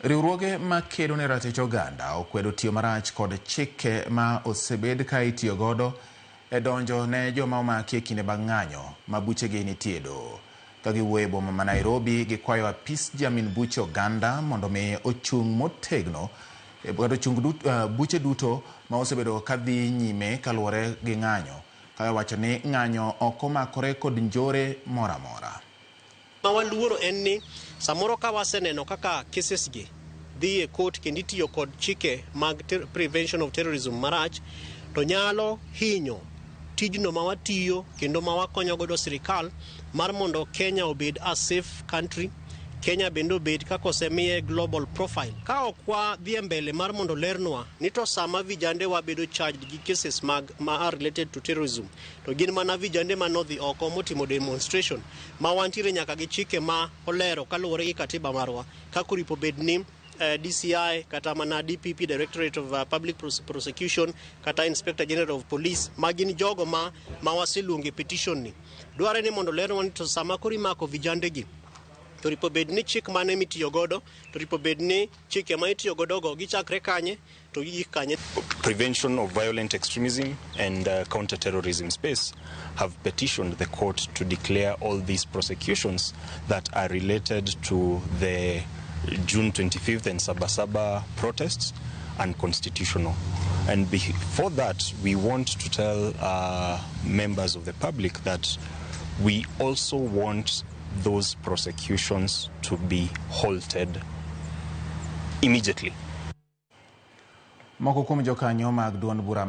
Riwruoge makedo ne ratich oganda okwedo tiyo marach kod chike ma osebed ka itiyo godo e donjo ne joma omaki e kinde mag ng'anyo ma buchegi nitie e doho. Ka giwuoyo e boma ma Nairobi, gikwayo apis jamin buche oganda mondo mi ochung' motegno kata ochung buche duto ma osebedo ka dhi nyime kaluwore gi ng'anyo, ka iwacho ni ng'anyo ok omakore kod njore moro amora. Ma waluoro en ni samoro ka waseneno kaka cases gi dhi e court kendo itiyo kod chike mag prevention of terrorism marach, to nyalo hinyo tijno ma watiyo kendo ma wakonyo godo sirikal mar mondo Kenya obed a safe country, Kenya bende obed kaka osemiye global profile. Ka ok wadhi e mbele mar mondo lernwa ni to sama vijande wa bedo charged gi cases mag ma are related to terrorism, to gin mana vijande manodhi oko motimo demonstration, ma wantiere nyaka gi chike ma olero kaluwore gi katiba marwa kaka oripo bed ni DCI kata mana DPP, Directorate of Public Prosecution, kata Inspector General of Police, ma gin jogo ma waseluongo e petition ni. Dwarre ni mondo lernwa ni to sama koro imako vijande gi, to ripo bed ni chik mane mitiyo godo, to ripo bed ni chike ma itiyo godo go gichakre kanye to gigik kanye. Prevention of violent extremism and counter-terrorism space have petitioned the court to declare all these prosecutions that are related to the June 25th and Sabasaba protests unconstitutional. And before that, we want to tell members of the public that we also want those prosecutions to be halted immediately. Moko kuom jokanyo mag duond bura.